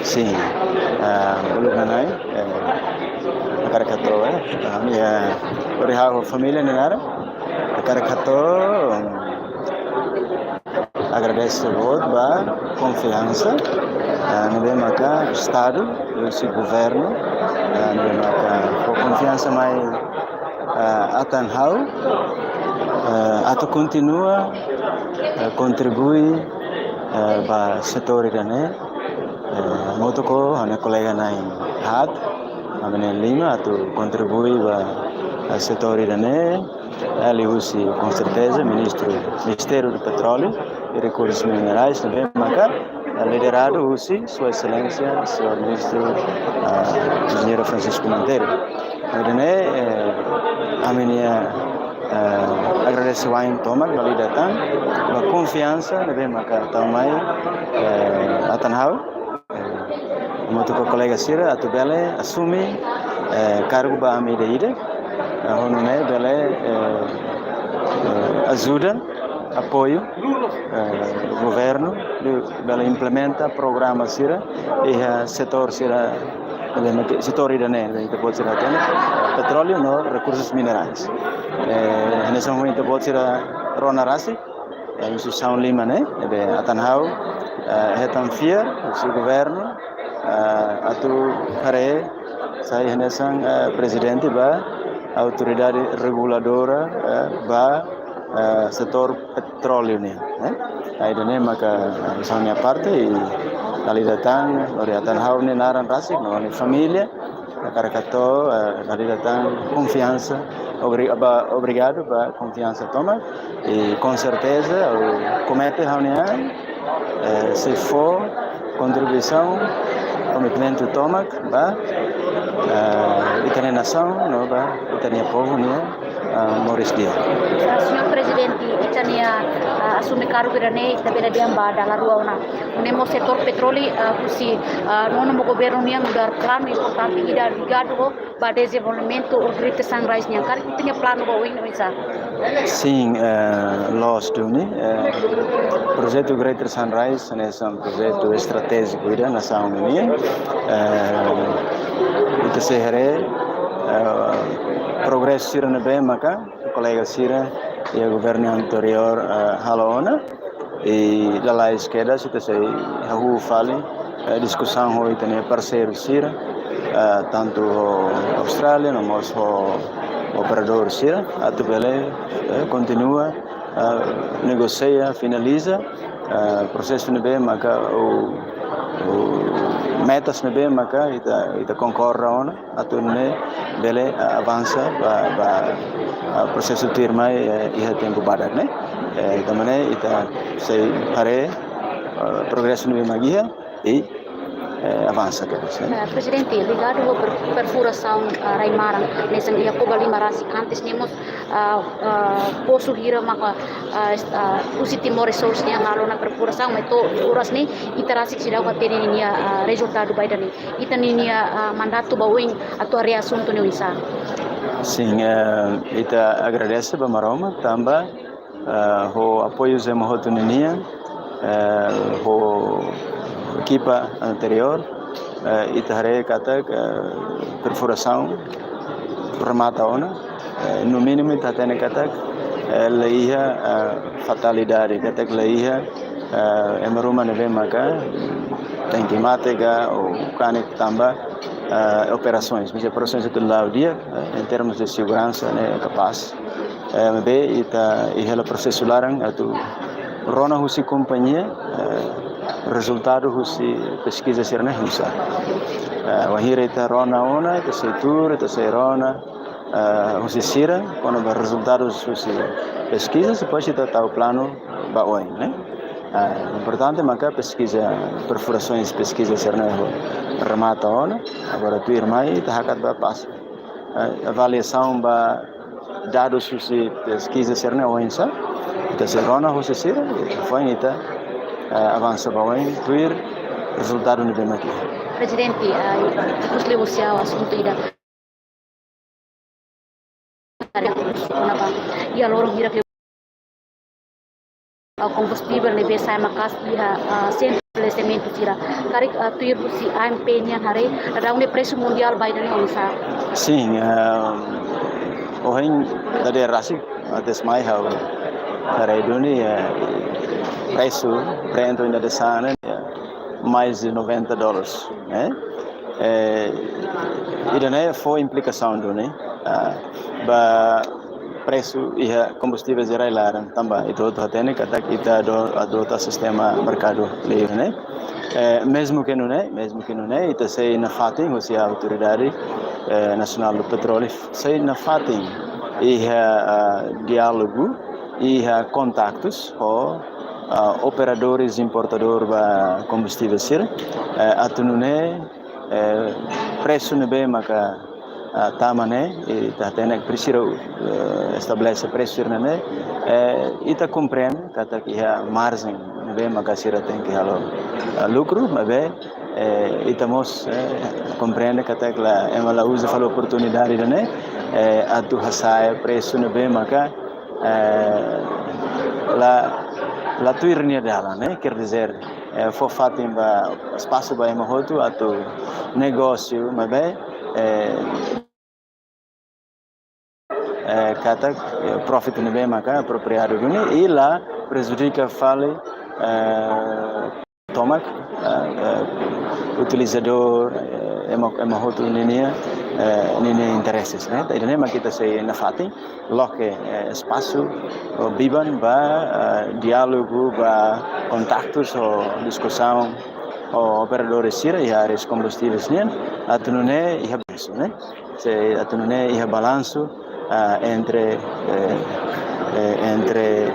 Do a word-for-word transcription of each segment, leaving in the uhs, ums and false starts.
Sin, ah, uluk nanain, eh, hakarak hato'o, eh, ami, eh, lori ha'u família nia naran, hakarak hato'o, mm, agradese boot ba konfiansa, eh, ne'ebé maka Estadu, husi governu, eh, ne'ebé maka fó konfiansa mai, eh, atan ha'u, eh, atu kontinua, eh, kontribui, eh, ba setór ida-ne'e, eh, hamutuk ho ha'u-nia kolega na'in haat, ami na'in lima atu kontribui ba, eh, setór ida-ne'e, eh, liuhusi, com certeza, Ministru, Ministériu Petróleu i Rekursus Minerais, ne'ebé maka, eh, lideradu husi Sua Exelénsia, Señór Ministru, ah, Enjeñeiru Francisco Monteiro. Ida-ne'e, eh, ami-nia, eh, agradese wa'in tomak ba ida tan, ba konfiansa ne'ebé maka tau mai, eh, atan ha'u, eh, hamutuk ho kolega sira atu bele asume, eh, kargu ba ami ida-idak, eh, hodi nune'e bele, eh, eh, ajuda, apoiu, eh, governu, hodi bele implementa programa sira iha setór sira, eh, setór ida-ne'e, ita-boot sira hatene, petróleu no rekursus minerais. Eh, hanesan ohin ita-boot sira rona rasik, eh, instituisaun lima ne'e, ne'ebé atan ha'u, eh, hetan fiar husi governu, eh, atu haree sai hanesan, eh, prezidente ba autoridade reguladora, eh, ba, eh, setór petróleu nian, eh. Ida-ne'e maka, eh, hanesan ha'u-nia parte, i dala ida tan, lori atan ha'u-nia naran rasik, no ha'u-nia família, hakarak hato'o, eh, dala ida tan konfiansa, obri-, ba, obrigadu ba konfiansa tomak, i com certeza, ha'u komete ha'u-nia, eh, sei fó kontribuisaun, komitmentu tomak ba, eh, ita-nia nasaun, no ba ita-nia povu nian, eh, moris di'ak. Ah, Señór Prezidente, ita-nia, ah, asume kargu ida-ne'e, ita bele dehan ba dala rua ona. Nune'e mós setór petróleu, ah, husi, ah, nonu governu nian nu'udar planu importante ida ligadu ho ba dezenvolvimentu ho Greater Sunrise nian. Karik ita-nia planu ba oin oinsá? Sin, eh, loos duni, eh, projetu Greater Sunrise, hanesan projetu estratéjiku ida nasaun nian. Eh, ita sei haree, eh, progresu sira ne'ebé maka kolega sira iha governu anteriór, eh, halo ona. I lalais kedas ita sei hahú fali, eh, diskusaun ho ita-nia parseiru sira, eh, tantu ho Austrália, no mós ho operadór sira, atu bele, eh, kontinua, eh, negosia, finaliza, eh, prosesu ne'ebé maka, o, o metas ne'ebé maka ita, ita konkorda ona, atu nune'e bele, ah, avansa ba, ba, ah, prosesu tuirmai, eh, iha tempu badak ne'e. Eh, ita mane, ita sei haree, ah, progresu ne'ebé mak iha, i, eh, avansa kedas, eh. Eh, Prezidente, ligadu ho per-, perfurasaun, ah, rai-maran, hanesan iha Covalima rasik, antes ne'e mós, ah, ah, posu hira maka, ah, est-, ah, husi Timor Resources nian halo ona perfurasaun, maibé to'o oras ne'e ita rasik seidauk hatene ninia, ah, rezultadu ba ida-ne'e. Ita ninia, ah, mandatu ba oin atu haree asuntu ne'e oinsá? Sin, eh, ita agradese ba Maromak tanba, eh, ho apoiu Zema Hotu ninian, eh, ho ekipa anteriór, eh, ita haree katak, eh, perfurasaun remata ona, eh, no mínimu ita hatene katak, eh, la iha, eh, fatalidade, katak la iha, eh, ema ruma ne'ebé maka tenke mate ka ou kanek tanba, eh, operasoens. Mas operasoens atu la'o di'ak, eh, em termos de seguransa, ne'e kapás. Eh, maibé ita iha hela prosesu laran atu rona husi kompañia, eh, rezultadu husi peskiza sira-ne'e oinsá. Eh, wainhira ita rona ona, ita sei tuur, ita sei rona, eh, husi sira, kona-ba rezultadu husi peskiza, depois ita tau planu ba oin, ne'e? Eh, importante maka peskiza, perfurasoens, peskiza sira-ne'e remata ona, agora tuirmai ita hakat ba pasu. Eh, avaliasaun ba dadus husi peskiza sira-ne'e oinsá, ita sei rona husi sira, foin ita, eh, avansa ba oin, tuir rezultadu ne'ebé mak iha. Prezidente, ah, ikus liu husi asuntu ida. Iha loron hirak liu ah, kombustivel ne'ebé sa'e maka'as iha, ah, sentru abastesimentu sira. Karik, ah, tuir husi A M P nian haree, daudaun ne'e presu mundiál ba ida-ne'e oinsá? Sin, eh, ohin dadeer rasik, antes mai ha'u haree duni, eh, presu Brent ohin dadeer-saan ne'e, eh, mais de noventa dólares, eh? Eh, ida-ne'e fó implikasaun duni, ah, ba presu iha kombustivel rai-laran, tanba ita hotu hatene katak ita ado-, adota sistema merkadu livre, ne'e? Eh, mezmu ke nune'e, mezmu ke nune'e, ita sei nafatin husi Autoridade, eh, Nasionál do Petróleu, sei nafatin iha, ah, diálogu, iha kontaktus ho, ah, operadores importadór ba kombustivel sira, eh, atu nune'e, eh, presu ne'ebé maka, ah, tama ne'e, ita hatene presu, eh, estabelese presu sira-ne'e, eh, ita komprende katak iha marjen ne'ebé maka sira tenke halo, ah, lukru, maibé, eh, ita mós, eh, komprende katak la, ema la uza fali oportunidade ida-ne'e, eh, atu hasa'e presu ne'ebé maka, eh, la, la tuir nia dalan, ne'e? Quer dizer, eh, fó fatin ba espasu ba ema hotu atu negósiu, maibé, eh, eh, katak, eh, profit ne'ebé maka apropriadu duni i la prejudika fali, eh, tomak, eh, eh, utilizadór, eh, ema, ema hotu ninia, eh, ninia intereses, ne'e? Ida-ne'e mak ita sei nafatin, loke, eh, espasu, o biban ba, eh, diálogu, ba kontaktus, o diskusaun, o operadores sira iha área kombustivel nian, atu nune'e iha balansu, ne'e? Sei atu nune'e iha balansu, ah, entre, eh, eh, entre,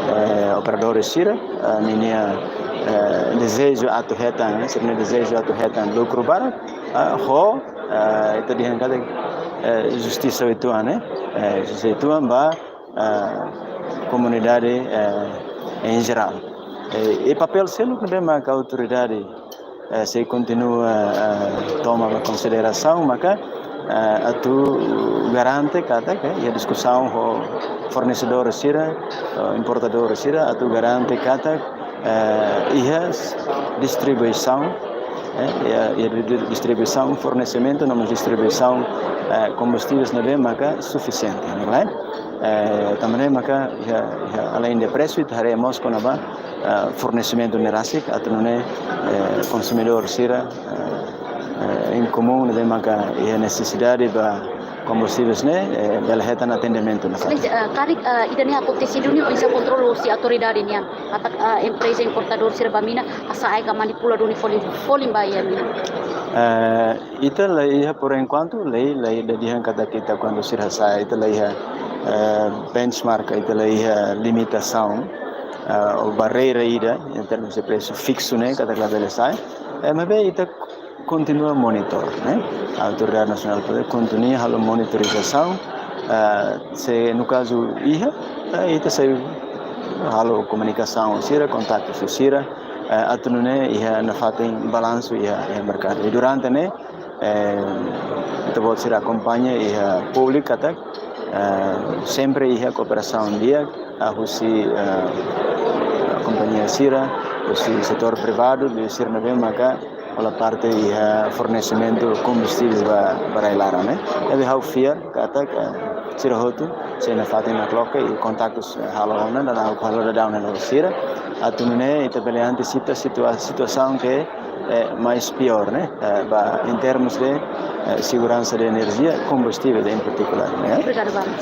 eh, operadores sira, ah, ninia, eh, dezeju atu hetan, eh, sira-nia dezeju atu hetan lukru barak, ah, ho, ah, ita dehan katak, eh, justisa uitoan, eh, eh, justisa uitoan ba, ah, komunidade, eh, em geral. Eh, i papél seluk ne'ebé maka autoridade, eh, sei kontinua, eh, toma ba konsiderasaun, maka, eh, atu garante katak, eh, iha diskusaun ho fornesedór sira, eh, importadór sira, atu garante katak, eh, iha distribuisaun, eh, iha, iha di-, di-, distribuisaun, fornesimentu, no mós distribuisaun, eh, kombustiveis ne'ebé maka sufisiente, ne'e? Eh, tanba ne'e maka iha, iha além de presu, ita haree mós kona-ba, eh, fornesimentu ne'e rasik, atu nune'e, eh, konsumidór sira, eh, eh, em komún, ne'ebé maka iha nesesidade ba kombustiveis ne'e, eh, bele hetan atendimentu ne'e. Exelénsia, eh, karik, eh, ida-ne'e akontese duni, oinsá kontrolu husi autoridade nian? Katak, eh, empreza importadór sira ba mina, hasa'e ka manipula duni folin, folin ba iha mina? Eh, ita la iha, por enkuantu, lei, lei la dehan katak ita kuandu sira hasa'e, ita la iha, eh, benchmark, ita la iha limitasaun, eh, ou barreira ida, em termos de presu fiksu, ne'e, katak labele sa'e. Eh, maibé ita kontinua monitor, ne'e? Autoridade Nasionál Petróleu kontinua halo monitorizasaun, eh, se no kazu iha, eh, ita sei halo komunikasaun sira, kontaktu sira, eh, atu nune'e iha nafatin balansu iha, iha merkadu. I durante ne'e, eh, ita-boot sira akompaña iha públiku katak, eh, sempre iha kooperasaun di'ak, ah, husi, eh, kompañia sira, husi setór privadu, liuliu sira ne'ebé maka hola parte iha fornesimentu kombustivel ba, ba rai-laran, ne'e? Ne'ebé ha'u fiar katak, eh, sira hotu sei nafatin nakloke i kontaktus, eh, halo ona, daudaun ha'u halo daudaun ne'e ho sira, atu nune'e ita bele antisipa situa-, situasaun ke, eh, mais piór, ne'e? Eh, ba, em termos de, eh, segurança de energia, kombustivel em particular, ne'e? Obrigada barak.